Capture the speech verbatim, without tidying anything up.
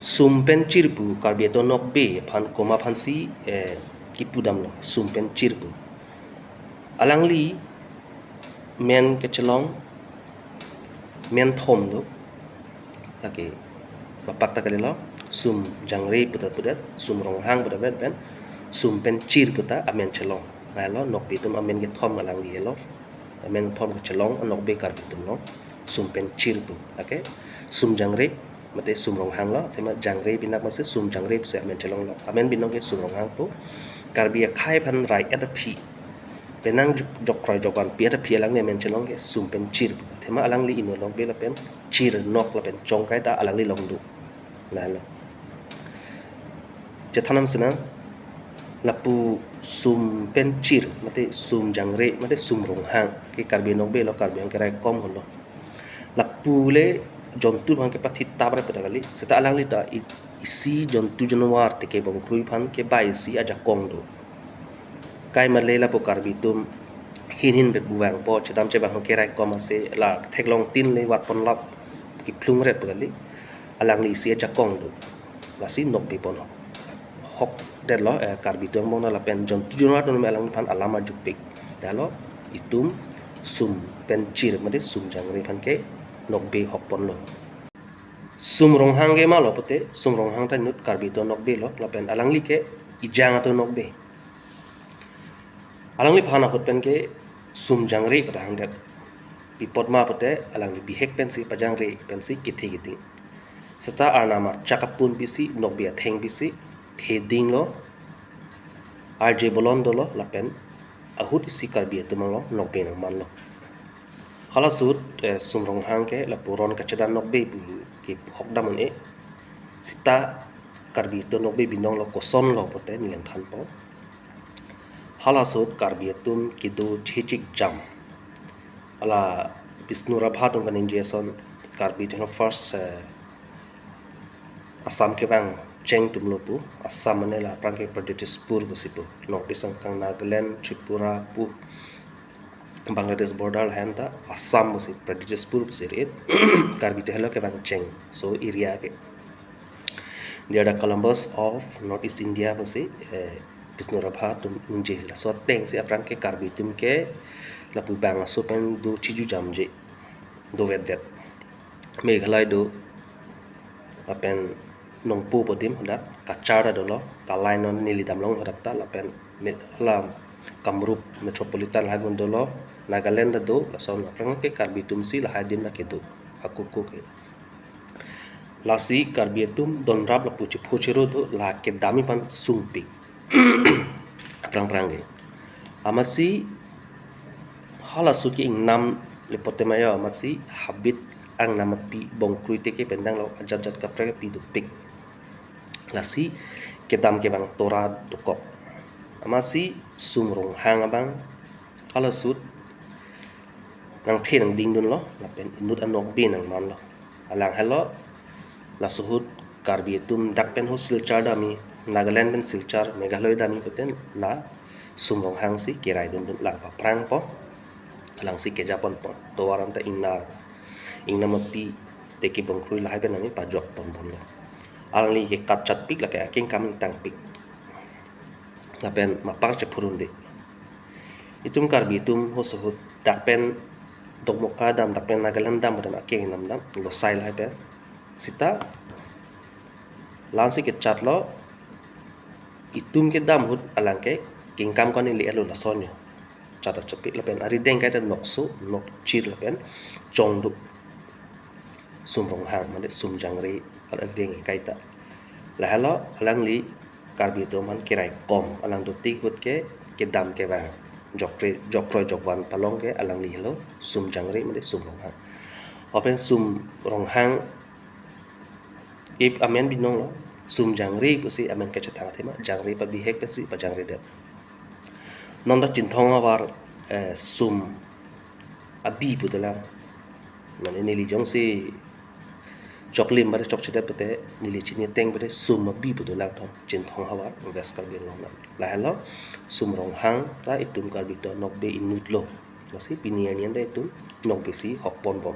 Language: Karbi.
Sum pen chir pu Karbi atum nokbe aphan komat aphansi, eh, kipudamlo, sum pen chir pu. Alangli men kachelong, men thom do. Lake, bapak ta kalilo, sum jangre puta pudet, sum ronghang puta pudet pen, sum pen chir puta amen chelong. Lahelo, nokbe atum amen kethom alangli helo. Amen thom kachelong anokbe Karbi atum lo. Sum pen chir pu. Lake, sum jangre, mate sum ronghang lo, athema jangre binong masi sum jangre pusi amen chelonglo. Amen binong ke sum ronghang pu. Karbi akhei aphan rai et aphi, penang juk-, jokroi jokvan pi et aphi alangli amen chelong ke sum pen chir pu. Athema alangli inut nokbe lapen chir nok lapen chongkai ta alangli along do. Lahelo. Chethan nang sinang, lapu sum pen chir, mate sum jangre, mate sum ronghang ke Karbi nokbe lo, Karbi aphan keraikom holo. Lapu le jontu aphan kepathi tap re pu ta kali. Seta alangli ta i-, isi jontu janwar teke bongkrui aphan kebai isi ajakong do. Kai male lapu Karbi atum hin hin pen buvang po, chedam chevang keraikom ase, la theklongtin le vatpon lap kephlung ret pu kali. Alangli isi ajakong do. Lasi nokbe pon hok. Hok detlo, eh, Karbi atum angbong na lapen jontu janwar atum alangliphan alam ajupik. Lahelo, itum sum pen chir mate sum jangre aphan ke nokbe hok ponlo. Sum ronghang ke malo pute, sum ronghang ta inut Karbi atum nokbe lo, lapen alangli ke ejang atum nokbe. Alangliphan ahut pen ke sum jangre pu ta hangdet. Pi apot ma pute alangli bihek pensi pajangre pensi kethe keding. Seta arnam archak apun pisi, nokbe atheng pisi thedinglo, arje bolon dolo, lapen ahut isi Karbi atum along nokbe nangmanlo. Halaso ahut, eh, sum ronghang ke lapu ron kachedan nokbe pu kehokdam un-e. Seta Karbi atum nokbe binonglo, kosonlo pute neli nangthanpo. Halaso ahut Karbi atum kedo chechik jam. Hala Bisnu Rabha atum kaningje ason Karbi atum first, eh, Assam kevang cheng atumlo pu. Assam mane la aphrang ke Pragjotipur pusi pu. North East angkang Nagaland, Tripura pu, Bangladesh border lahen ta Assam pusi, Pragjotipur pusi ri-et. Karbi atum helo kevang cheng. So area ke, they are the Columbus of North East India pusi, eh, Bisnu Rabha atum ningje. Laso atengsi aphrang ke Karbi atum ke lapu bang aso pen do chiju jamje, do vetvet. Meghalaya do, lapen Nongpoh pu adim hadak, Cachar ta dolo, Kalay non neli damlong hadak ta, lapen me-, hala Kamrup Metropolitan lahai adim dolo, Nagaland ta do, lason aphrang ke Karbi atumsi lahai adim ta kedo, hako hako ke. Lasi Karbi atum donrap lapu chepho chero do, la kedam aphan sungpik. Aphrang aphrang ke. Amatsi halaso ahut ke ingnam le pute ma yo, amatsi habit angnam api bongkrui teke pen danglo, ajat jat kaprek api dopik. Lasi kedam kevang tora dokok. Amatsi sum ronghang abang halaso ahut nangthe nangding dunlo, lapen inut anokbe nangmanlo. Alang helo, laso ahut Karbi atum dak pen ho Silchar damji, Nagaland pen Silchar, Meghalaya damji pute la sum ronghangsi kerai dun dun, lang paphrangpo, langsi keja ponpo. Tovar anta ingnar, ingnam api teke bongkrui lahai pen damji pajok pon ponlo. Alangli ke katchatpik, lake akengkam ingtangpik. Lapen mapar chepho dunde. Itum Karbi atum halaso ahut dak pen Dokmoka dam, dak pen Nagaland dam, dam akeng ingnam dam, Losai lahai pen. Seta la-ansi kechatlo, itum kedam ahut alang ke kengkam ko-an ili elo, lason yo. Chat chapik lapen arideng kaita nokso, nokchir lapen chong do. Sum ronghang, mane sum jangre, arideng kaita. Lahelo alangli Karbi atum aphan keraikom, alang dotik ahut ke kedam kevang, jokre, jokroi jokvan palong ke alangli helo sum jangre mane sum ronghang. Lapen sum ronghang ip amen binonglo, sum jangre pusi amen kachethang athema jangre pabihek pensi pajangredet. Non ta Chinthong ahavar, eh, sum abi pu dolang. Mane neli jongsi choklim bade chokchedet pute, neli chini ateng pute sum abi pu dolang tong, Chinthong ahavar, West Karbi Anglong nang. Lahelo sum ronghang ta itum Karbi atum nokbe inutlo. Lasi pini arni anta itum nokbe si hok ponbom.